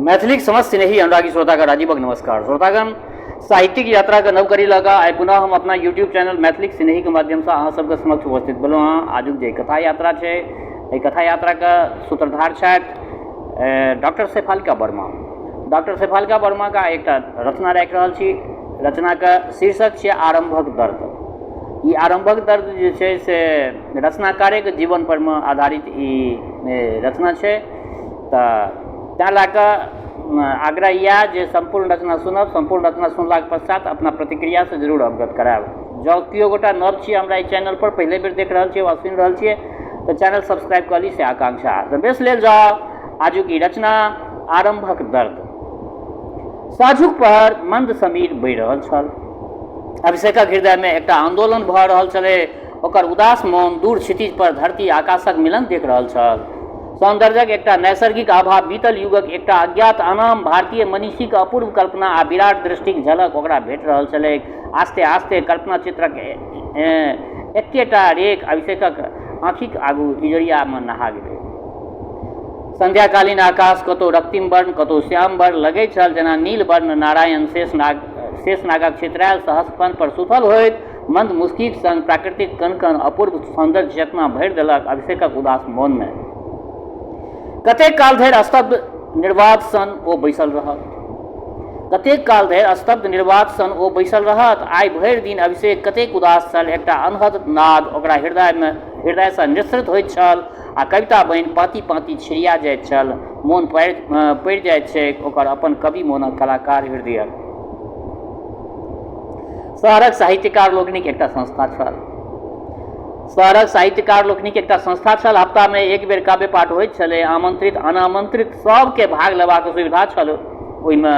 मैथिलीक समस्त स्नेही अनुरागी श्रोतागण, राजीवक नमस्कार। श्रोतागण, साहित्यिक यात्राके नव कड़ी लऽ कऽ आइ पुनः हम अपना यूट्यूब चैनल मैथिलीक स्नेहीके माध्यमसँ अहाँ सबके समक्ष उपस्थित भेलहुँ हँ। आजुक जे कथा यात्रा छै, एहि कथा यात्राके सूत्रधार छथि डॉक्टर शेफालिका वर्मा। डॉक्टर शेफालिका वर्माके आइ एकटा रचना राखि रहल छी। रचनाके शीर्षक छियै आरम्भक दर्द। ई आरम्भक दर्द जे छै से रचनाकारेके जीवन परमे आधारित ई रचना छै। तऽ तैँ लए कऽ आग्रह इएह जे सम्पूर्ण रचना सुनब। सम्पूर्ण रचना सुनलाके पश्चात अपना प्रतिक्रियासँ जरूर अवगत करायब। जँ केओ गोटा नव छियै हमरा एहि चैनलपर, पहिले बेर देख रहल छियै वा सुनि रहल छियै, तऽ चैनल सब्सक्राइब कऽ ली, से आकांक्षा। तऽ बेस, लेल जाउ आजुक ई रचना आरम्भक दर्द। साँझुक पहर, मन्द समीर बहि रहल छल। अभिषेकक हृदयमे एकटा आन्दोलन भऽ रहल छलै। ओकर उदास मोन दूर क्षितिज पर धरती आकाशक मिलन देख रहल छल। सौन्दर्यक एकटा नैसर्गिक आभा, बीतल युगक एकटा अज्ञात अनाम भारतीय मनीषीक अपूर्व कल्पना आ विराट दृष्टिक झलक ओकरा भेट रहल छलैक। आस्ते आस्ते कल्पना चित्रक एक्केटा रेख अभिषेकक आँखिक आगू इजोरियामे नहा गेलै। संध्याकालीन आकाश कतौ रक्तिम वर्ण, कतौ श्याम वर्ण, लगैत छल जेना नील वर्ण नारायण शेषनाग शेषनागक छितरायल सहस्रफन पर सुतल होइत। मंद मुस्कीक संग प्राकृतिक कण-कण अपूर्व सौन्दर्य चेतना भरि देलक अभिषेकक उदास मोनमे। कतेक काल धरि स्तब्ध निर्वात सन ओ बैसल रहत। कतेक काल धरि स्तब्ध निर्वात सन ओ बैसल रहत। आइ भरि दिन अभिषेक कतेक उदास छल। एकटा अनहद नाद ओकरा हृदयमे हृदयसँ निःसृत होइत छल आ कविता बनि पाँति-पाँति छिड़िया जाइत छल। मोन पड़ि पड़ि जाइत छैक ओकर अपन कवि मोनक कलाकार हृदयक। शहरक साहित्यकार लोकनिक एकटा संस्था छल। शहरक साहित्यकार लोकनिक एकटा संस्था छल। हप्तामे एक बेर काव्य पाठ होइत छलै। आमंत्रित अनामंत्रित सबके भाग लेबाक सुविधा छल। ओहिमे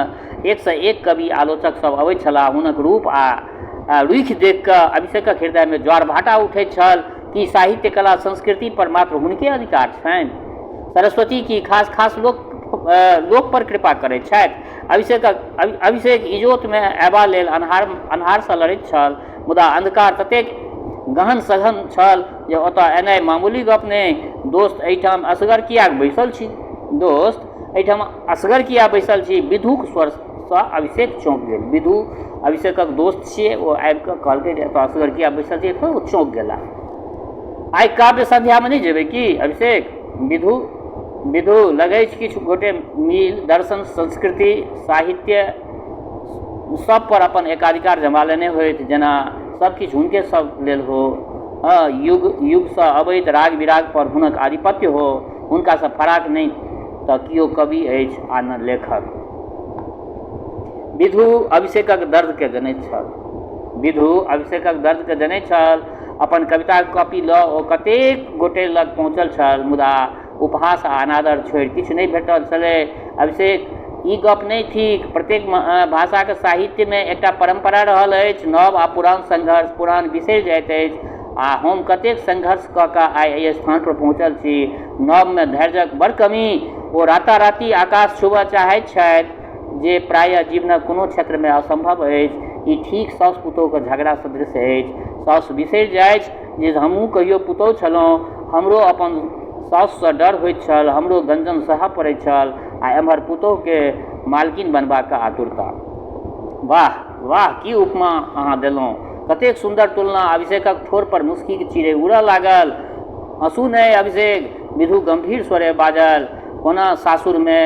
एकसँ एक कवि आलोचक सब अबैत छलाह। हुनक रूप आ रुखि देखि कऽ अभिषेकक हृदयमे ज्वार भाटा उठैत छल कि साहित्य, कला, संस्कृति पर मात्र हुनके अधिकार छनि? सरस्वती की खास खास लोक लोक पर कृपा करैत छथि? अभिषेकक अभिषेक इजोतमे अयबा लेल अन्हार अन्हारसँ लड़ैत छल, मुदा अन्धकार ततेक गहन सघन छल जे ओतऽ एनाइ मामूली गप नहि। दोस्त, एहिठाम असगर किएक बैसल छी? दोस्त, एहिठाम असगर किएक बैसल छी? विधुक स्वरसँ अभिषेक चौंकि गेल। विधु अभिषेकक दोस्त छियै। ओ आबि कऽ कहलकै जे एतऽ असगर किएक बैसल छी? तऽ ओ चौंकि गेला। आइ काव्य संध्यामे नहि जेबै की अभिषेक? विधु विधु लगैछ किछु गोटे मिल दर्शन, संस्कृति, साहित्य सब पर अपन एकाधिकार जमा लेने होथि, जेना सब किछु हुनके सब लेल हो। हँ, युग युगसँ अबैत राग विराग पर हुनक आधिपत्य हो। हुनकासँ फराक नहि तऽ केओ कवि अछि आ ने लेखक। विधु अभिषेकक दर्दकेँ जनैत छल। विधु अभिषेकक दर्दकेँ जनैत छल। अपन कविताक कॉपी लऽ ओ कतेक गोटे लग पहुँचल छल, मुदा उपहास आ अनादर छोड़ि किछु नहि भेटल छलै। अभिषेक, ई गप नहि थिक। प्रत्येक भाषाक साहित्यमे एकटा परम्परा रहल अछि। नव आ पुरान संघर्ष। पुरान बिसरि जाइत अछि आ हम कतेक संघर्ष कऽ कऽ आइ एहि स्थानपर पहुँचल छी। नवमे धैर्यक बड़ कमी। ओ राताराती आकाश छूबऽ चाहैत छथि जे प्रायः जीवनक कोनो क्षेत्रमे असम्भव अछि। ई ठीक साउस पुतोहुक झगड़ा सदृश अछि। साउस बिसरि जाइछ जे हमहूँ कहियो पुतोहु छलहुँ। हमरो अपन साउससँ डर होइत छल, हमरो गञ्जन सहऽ पड़ैत छल आ एम्हर पुतोहुकेँ मालकिन बनबाक आतुरता। वाह! वाह! की उपमा अहाँ देलहुँ! कतेक सुन्दर तुलना! अभिषेकक ठोर पर मुस्कीक चिड़ै उड़ऽ लागल। हँसू नहि अभिषेक! विधु गम्भीर स्वरे बाजल, कोना सासुरमे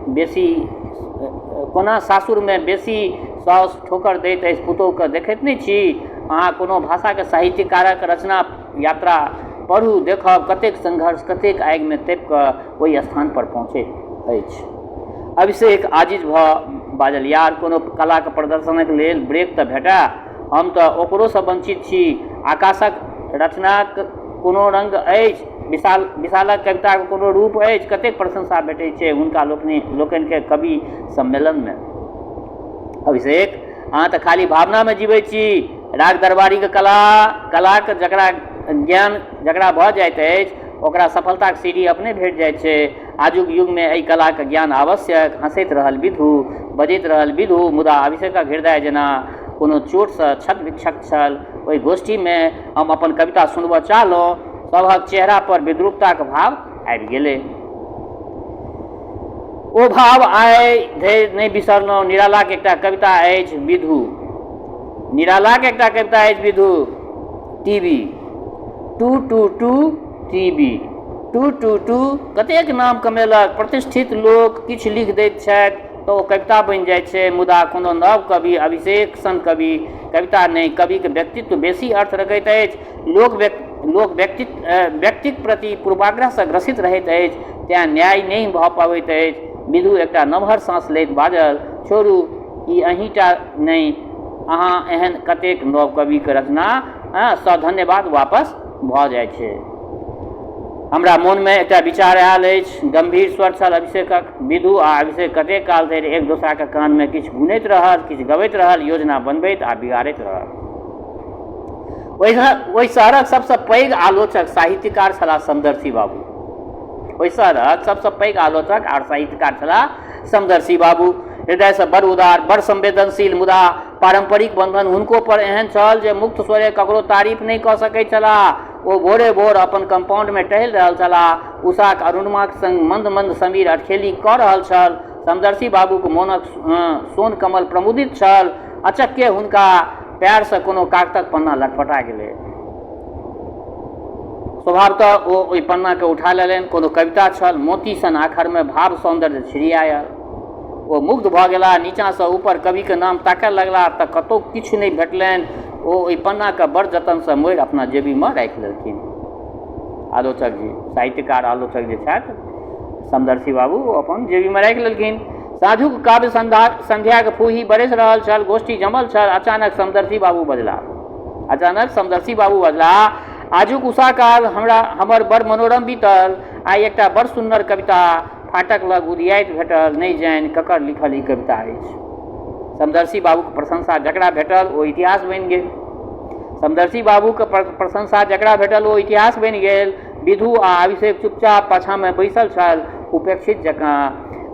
बेसी कोना सासुरमे बेसी साउस ठोकर दैत अछि पुतोहुकेँ, देखैत नहि छी? अहाँ कोनो भाषाक साहित्यकारक रचना यात्रा पढ़ू, देखब कतेक संघर्ष, कतेक आगिमे तपि कऽ ओहि स्थान पर पहुँचैत अछि। अभिषेक आजिज भऽ बाजल, यार, कोनो कलाक प्रदर्शनक लेल ब्रेक तऽ भेटए। हम तऽ ओकरोसँ वंचित छी। आकाशक रचनाक कोनो रंग अछि? विशाल विशालक कविताक कोनो रूप अछि? कतेक प्रशंसा भेटैत छै हुनका लोकनि लोकनिकेँ कवि सम्मेलनमे। अभिषेक, अहाँ तऽ खाली भावनामे जीबैत छी। राग दरबारीक कला कलाक जकरा ज्ञान जकरा भऽ जाइत अछि, ओकरा सफलताक सीढ़ी अपने भेट जाइत छै। आजुक युगमे एहि कलाक ज्ञान आवश्यक। हँसैत रहल विधु, बजैत रहल विधु, मुदा अभिषेकक हृदय जेना कोनो चोटसँ क्षत विक्षत छल। ओहि गोष्ठीमे हम अपन कविता सुनबऽ चाहलहुँ। सभक चेहरा पर विद्रूपताक भाव आबि गेलै। ओ भाव आइ धरि नहि बिसरलहुँ। निरालाक एकटा कविता अछि विधु। निरालाक एकटा कविता अछि Vidhu. T B two two two T B two two two कतेक नाम कमेलक। प्रतिष्ठित लोक किछु लिख दैत छथि तऽ ओ कविता बनि जाइत छै, मुदा कोनो नव कवि, अभिषेक सन कवि, कविता नहि, कविक व्यक्तित्व बेसी अर्थ रखैत अछि। लोक लोक व्यक्तित्व व्यक्तिक प्रति पूर्वाग्रहसँ ग्रसित रहैत अछि, तेँ न्याय नहि भऽ पबैत अछि। विधु एकटा नमहर साँस लैत बाजल, छोड़ू, ई अहींटा नहि, अहाँ एहन कतेक नव कविक रचना सधन्यवाद वापस भऽ जाइत छै। हमरा मोनमे एकटा विचार आयल अछि। गम्भीर स्वर छल अभिषेकक। विधु आ अभिषेक कतेक काल धरि एक दोसराक कानमे किछु गुनैत रहल, किछु गबैत रहल, योजना बनबैत आ बिगाड़ैत रहल। ओहि शहरक सबसँ पैघ आलोचक साहित्यकार छलाह समदर्शी बाबू। ओहि शहरक सबसँ पैघ आलोचक आर साहित्यकार छलाह समदर्शी बाबू। हृदयसँ बड़ उदार, बड़ संवेदनशील, मुदा पारम्परिक बन्धन हुनको पर एहन छल जे मुक्त स्वरे ककरो तारीफ नहि कऽ सकैत छलाह। ओ भोरे भोर अपन कम्पाउण्डमे टहलि रहल छलाह। उषाक अरुणिमाक संग मन्द मन्द समीर अठखेली कऽ रहल छल। समदर्शी बाबूक मोनक सोन कमल प्रमुदित छल। अचक्के हुनका पएरसँ कोनो कागतक पन्ना लटपटा गेलै। स्वभावतः ओ ओहि पन्नाकेँ उठा लेलनि। कोनो कविता छल। मोती सन आखरमे भाव सौन्दर्य छिड़ियायल। ओ मुग्ध भऽ गेलाह। नीचाँसँ ऊपर कविक नाम ताकय लगलाह तऽ कतहु किछु नहि भेटलनि। ओ ओहि पन्नाकेँ बड़ जतनसँ मोड़ि अपना जेबीमे राखि लेलखिन। आलोचक जी, साहित्यकार आलोचक जे छथि समदर्शी बाबू, ओ अपन जेबीमे राखि लेलखिन। साँझुक काव्य संध्याक फूही बरसि रहल छल। गोष्ठी जमल छल। अचानक समदर्शी बाबू बजलाह। अचानक समदर्शी बाबू बजलाह, आजुक उषाकाल हमरा हमर बड़ मनोरम बीतल। आइ एकटा बड़ सुन्नर कविता फाटक लग उधियाइत भेटल। नहि जानि ककर लिखल ई कविता अछि। समदर्शी बाबूक प्रशंसा जकरा भेटल ओ इतिहास बनि गेल। समदर्शी बाबूक प्रशंसा जकरा भेटल ओ इतिहास बनि गेल। विधु आ अभिषेक चुपचाप पाछाँमे बैसल छल, उपेक्षित जकाँ।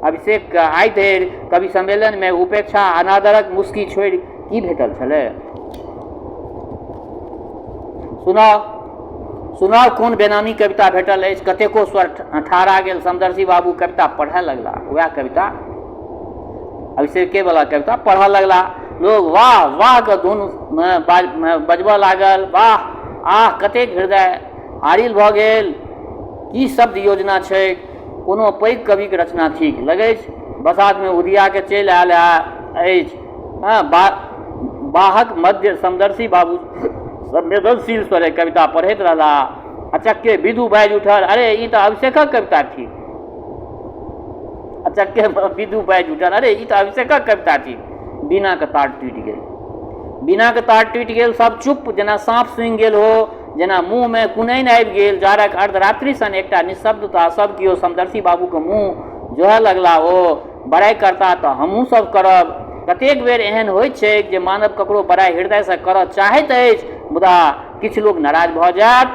अभिषेककेँ आइ धरि कवि सम्मेलनमे उपेक्षा आ अनादरक मुस्की छोड़ि की भेटल छलै? सुनाउ, सुनाउ कोन बेनामी कविता भेटल अछि? कतेको स्वर ठहरा गेल। समदर्शी बाबू कविता पढ़य लगलाह। वएह कविता, अभिषेकेवला कविता पढ़ऽ लगलाह। लोक वाह वाह के धुन बजबऽ लागल। वाह, आह, कतेक हृदय हारिल भऽ गेल। की शब्द योजना छैक! कोनो पैघ कविक रचना थिक। लगैछ बसातमे उधिया कऽ चलि आयल अछि। बाहक मध्य समदर्शी बाबू संवेदनशील स्वरे कविता पढ़ैत रहलाह। अचक्के विधु बाजि उठल, अरे, ई तऽ अभिषेकक कविता थिक। अचक्के विधु बाजि उठल, अरे, ई तऽ अभिषेकक कविता थिक। वीणाक तार टूटि गेल। वीणाक तार टूटि गेल। सब चुप, जेना साँप सूँघि गेल हो, जेना मुँहमे कुनैन आबि गेल। जाड़क अर्धरात्रि सन एकटा निःशब्दता। सब केओ समदर्शी बाबूक मुँह जोहय लगलाह। ओ बड़ाइ करताह तऽ हमहूँ सब करब। कतेक बेर एहन होइत छैक जे मानव ककरो बड़ाइ हृदयसँ करऽ चाहैत अछि, मुदा किछु लोक नाराज भऽ जायत,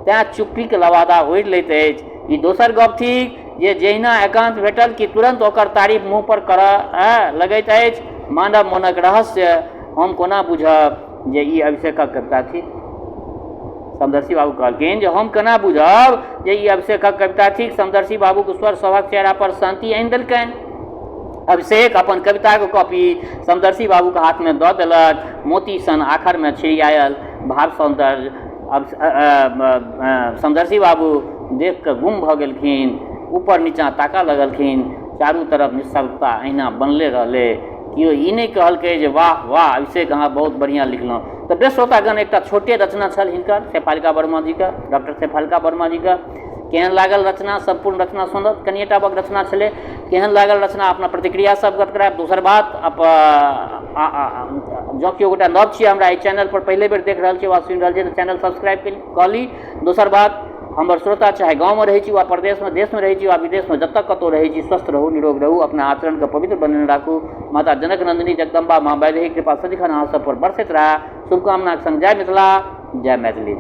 तेँ चुप्पीक लबादा ओढ़ि लैत अछि। ई दोसर गप थिक जे जहिना एकान्त भेटल कि तुरन्त ओकर तारीफ मुँह पर करऽ लगैत अछि। मानव मोनक रहस्य हम कोना बूझब जे ई अभिषेकक कविता थिक? समदर्शी बाबू कहलखिन जे हम केना बूझब जे ई अभिषेकक कविता थिक? समदर्शी बाबूक स्वर सभक चेहरा पर शान्ति आनि देलकनि। अभिषेक अपन कविताक कॉपी समदर्शी बाबूक हाथमे दऽ देलक। मोती सन आखरमे छिड़ियायल भाव सौन्दर्य समदर्शी बाबू देख कऽ गुम भऽ गेलखिन। ऊपर नीचाँ ताकऽ लगलखिन। चारू तरफ निःशब्दता अहिना बनले रहलै। केओ ई नहि कहलकै जे वाह वाह अभिषेक, अहाँ बहुत बढ़िआँ लिखलहुँ। तऽ बेस श्रोतागण, एकटा छोटे रचना छल हिनकर शेफालिका वर्मा जीके, डॉक्टर शेफालिका वर्मा जीके। केहन लागल रचना? सम्पूर्ण रचना सुनत, कनिएटा बक रचना छलै। केहन लागल रचना, अपना प्रतिक्रिया सब अवगत करायब। दोसर बात, जँ केओ गोटा नव छियै, हमरा एहि चैनल पर पहिले बेर देख रहल छियै वा सुनि रहल छियै, तऽ चैनल सब्सक्राइब कऽ ली। दोसर बात, हमर श्रोता चाहे गाँवमे रहै छी वा परदेशमे, देशमे रहै छी वा विदेशमे, जतऽ कतहु रहै छी, स्वस्थ रहू, निरोग रहू, अपना आचरणके पवित्र बनेने राखू। माता जनक नन्दिनी जगदम्बा माँ वैदेही कृपा सदिखन अहाँ सब पर बरसैत रहए। शुभकामनाक संग जय मिथिला, जय मैथिली।